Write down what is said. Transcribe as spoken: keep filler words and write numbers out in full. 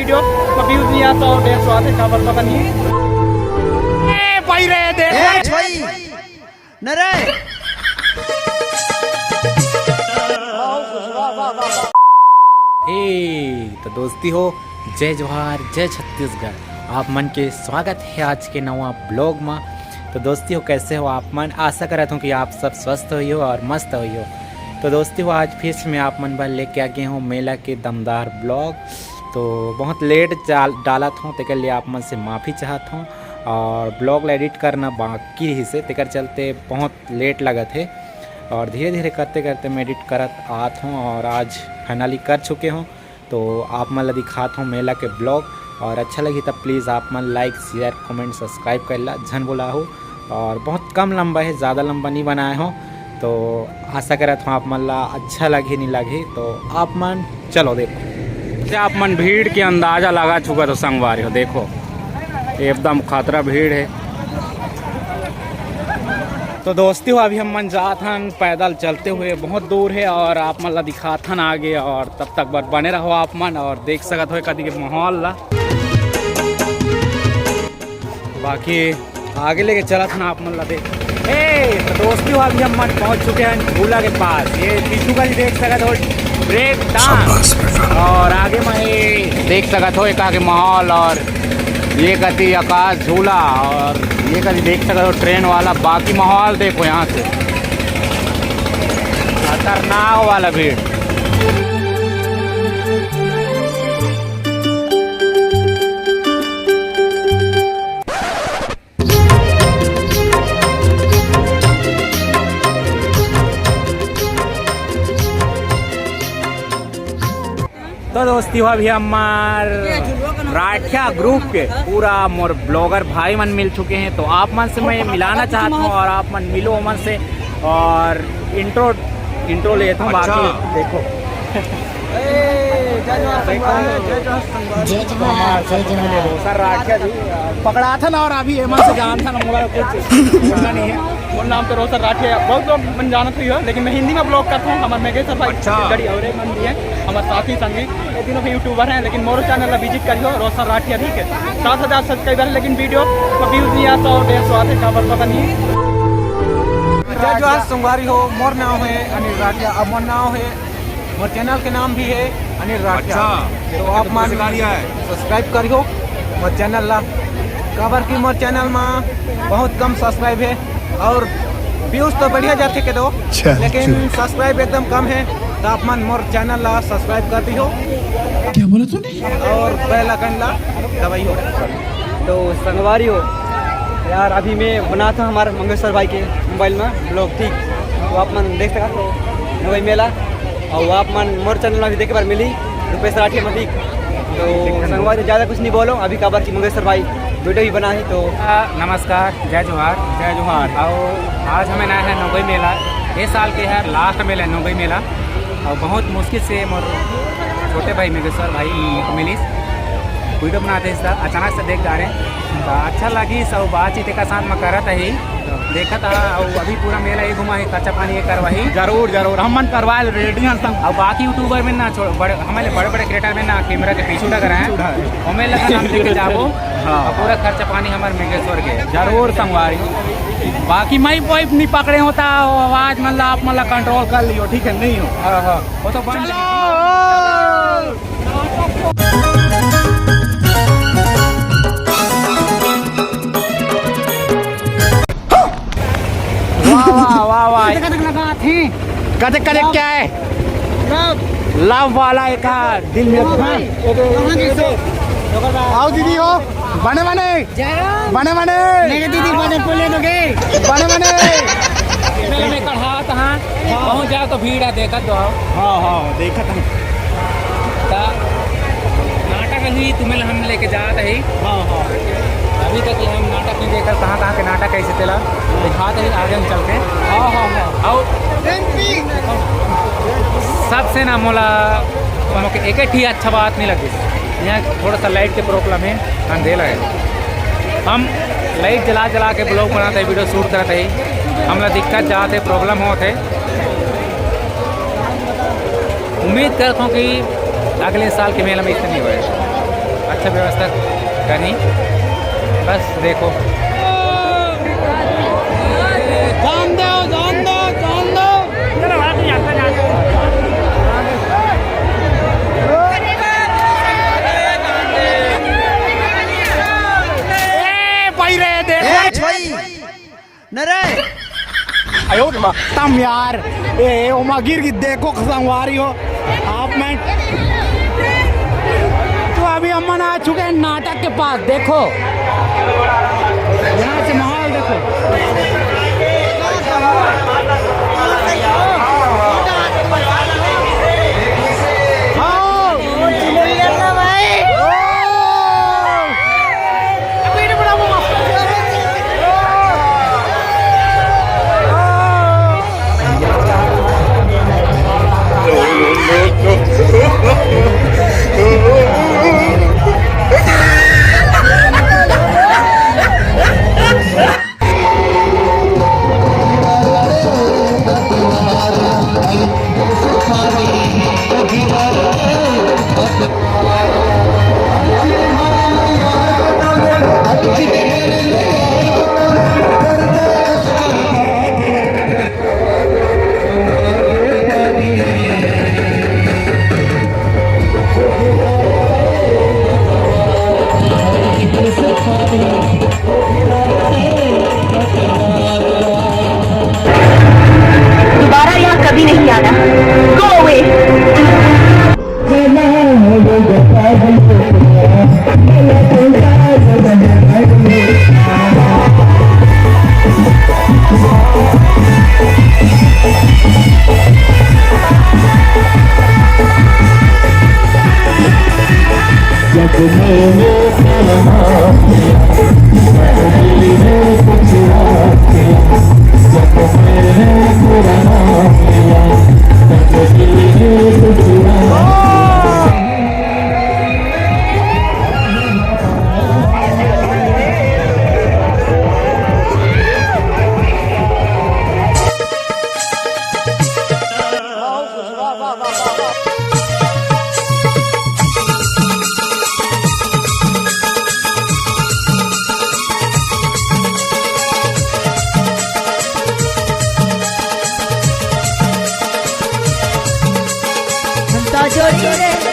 Video में views नहीं आता और डेढ़ सौ आते, काबर पता नहीं। ए भाई रे, देखो। ए, छोई। न रे। ए, तो दोस्ती हो, जय जोहार, जय छत्तीसगढ़। आप मन के स्वागत है आज के नवा ब्लॉग में। तो दोस्ती हो, कैसे हो आप मन? आशा करत हूँ कि आप सब स्वस्थ होई हो और मस्त होई हो। तो दोस्ती हो, आज फिर से मैं आप मन बर लेके आ गए हूँ मेला के दमदार ब्लॉग। तो बहुत लेट डाल-, डालत हूँ, तेकर लिए आप मन से माफ़ी चाहत हूँ। और ब्लॉग ला एडिट करना बाकी रहिस हे, तेकर चलते बहुत लेट लगत हे। और धीरे धीरे करते करते मैं एडिट करत आत हूँ और आज फाइनली कर चुके हूँ। तो आप मन ला दिखात हूँ मेला के ब्लॉग, और अच्छा लगही तब प्लीज़ आप मन लाइक, शेयर, कमेंट, सब्सक्राइब कर ला, झन भुलाहू। और बहुत कम लंबा है, ज़्यादा लंबा नहीं बनाए हो, तो आशा करत हूँ आप मन ला अच्छा लगही नहीं लगही। तो आप मन चलो देखो, से आप मन भीड़ के अंदाजा लगा चुका तो संगवारी हो, देखो एकदम खतरा भीड़ है। तो दोस्ती हो, अभी हम मन जात हन पैदल चलते हुए, बहुत दूर है और आप मन ला दिखात हन आगे, और तब तक बर बने रहो आप मन और देख सकत हो कति के माहौल ला। बाकी आगे लेके चलत हन आप मन ला देख। ए, तो दोस्ती हो, अभी हम मन पहुंच चुके हैं झूला के पास। ये पीछू का भी देख सकत हो ब्रेक डांस, शाबाश बेटा। और आगे में ये देख सकत हो एक आगे माहौल, और ये कति आकाश झूला, और ये कति देख सकत हो ट्रेन वाला। बाकी माहौल देखो यहाँ से, खतरनाक वाला भीड़। तो दोस्ती हो, अभी हमार राठिया ग्रुप के पूरा मोर ब्लॉगर भाई मन मिल चुके हैं, तो आप मन से मैं मिलाना चाहता हूँ और आप मन मिलो मन से और इंट्रो, इंट्रो लेता हूँ। अच्छा। बाकी देखो, जय जोहार, जय जोहार। सर राठिया जी पकड़ाथन और अभी एमन से जानथन, मोला कुछ बोलना नहीं है। मोर नाम तो रोशन राठिया, बहुत लोग मन जानत हुई हो, लेकिन मैं हिंदी में ब्लॉग करता हूँ। हमारे मेघेश्वर भाई अच्छा। गढ़ी और एक मन भी है, हमारे साथी संगी, ये तीनों भी यूट्यूबर हैं, लेकिन मोर चैनल ला विजिट करियो, रोशन राठिया, ठीक है। सात हज़ार सब्सक्राइबर है, लेकिन वीडियो में व्यूज नहीं आता और डेढ़ सौ आते, काबर पता नहीं। जय जोहार संगवारी हो, मोर नाम है अनिल राठिया। अब मोर नाम है, मोर चैनल के नाम भी है अनिल राठिया। अच्छा। तो आप मन सब्सक्राइब करियो मोर चैनल ला, काबर कि मोर चैनल में बहुत कम सब्सक्राइब है और व्यूज तो बढ़िया जाते के दो, अच्छा, लेकिन अच्छा। सब्सक्राइब एकदम कम है। तो आप मन मोर चैनल ला सब्सक्राइब कर दियो। क्या बोला तूने? और बेल आइकन ला दबाइयो। तो संगवारी हो यार, अभी मैं बनात हूँ हमारे मंगेशर भाई के मोबाइल में ब्लॉग, ठीक। तो आप मन देख सकत हो नवई मेला, और आप मन मोर चैनल में भी देखे बर मिली रुपेश राठिया में, ठीक। तो संगवारी हो, ज़्यादा कुछ नहीं बोलो अभी, काबर कि मंगेशर भाई वीडियो ही बना है। तो नमस्कार, जय जोहार। जय जोहार। और आज हमन आए हैं नवई मेला, ये साल के है लास्ट मेला है नवई मेला। और बहुत मुश्किल से मोर छोटे भाई मेघेश्वर भाई मिलिस, वीडियो बनाते हैं सर, अचानक से देख डारे तो अच्छा लगी सब बातचीत एक साथ में करत ही देखत हा। और अभी पूरा मेला ये घुमा है, खर्चा पानी ये करवाही। जरूर जरूर, हम मन करवा रेडी हैं सब। और बाकी यूट्यूबर में ना छोड़, बड़े हमारे बड़े बड़े क्रिएटर में ना कैमरा के पीछू लग रहे हैं, हमें लगा हम लेके जाबो। हाँ। और पूरा खर्चा पानी हमारे मेघेश्वर के। जरूर संगवारी, बाकी माइक वाइक नहीं पकड़े होता, वो आवाज मतलब आप मतलब कंट्रोल कर लियो, ठीक है? नहीं हो। हाँ, हाँ। वो तो बंद चलो। वाह, वाह, वाह, वाह। कदक, कदक लगा थे। कदक, कदक क्या है? लव। लव वाला एक हाथ दिल में। हाँ भाई। कहाँ के सो? आओ दीदी हो। बने, बने। जय राम। बने, बने। मेरे दीदी बने बोले तो गए। बने, बने। पहले मैं कढ़ा था, हाँ। पहुँच जाओ तो भीड़ है, देखत तो आओ। हाँ, हाँ, देखत हूँ। तो नाटक अभी तुम्हें हम लेके जात ही। हाँ, हाँ। अभी तक हम नाटक नहीं देखल, कहाँ, कहाँ के नाटक कैसे चला, दिखात ही आगे हम चल के। हाँ, हाँ, हाँ। और सबसे ना मोला, मोके एक ही अच्छा बात नहीं लगी। यहाँ थोड़ा सा लाइट के प्रॉब्लम है, अंधेरा है। हम लाइट जला जला के ब्लॉग बनाते हैं, वीडियो शूट करते हैं, हमला दिक्कत जाते, प्रॉब्लम होते। उम्मीद करता हूँ कि अगले साल के मेला में इतना नहीं होए। व्यवस्था करनी, बस देखो। जान दो, जान दो, जान दो। ए, भाई रे, देखो। ए, छोई। न रे। आयो रे माँ। तम यार, ए, ए, ओमा गिर गी, देखो संगवारी हो, आप मैं। तो अभी अमन आ चुके हैं नाटक के पास, देखो। यहाँ से माहौल देखो। हाँ। दोबारा यहाँ कभी नहीं आना। Go away। हम तो जोड़ी रे।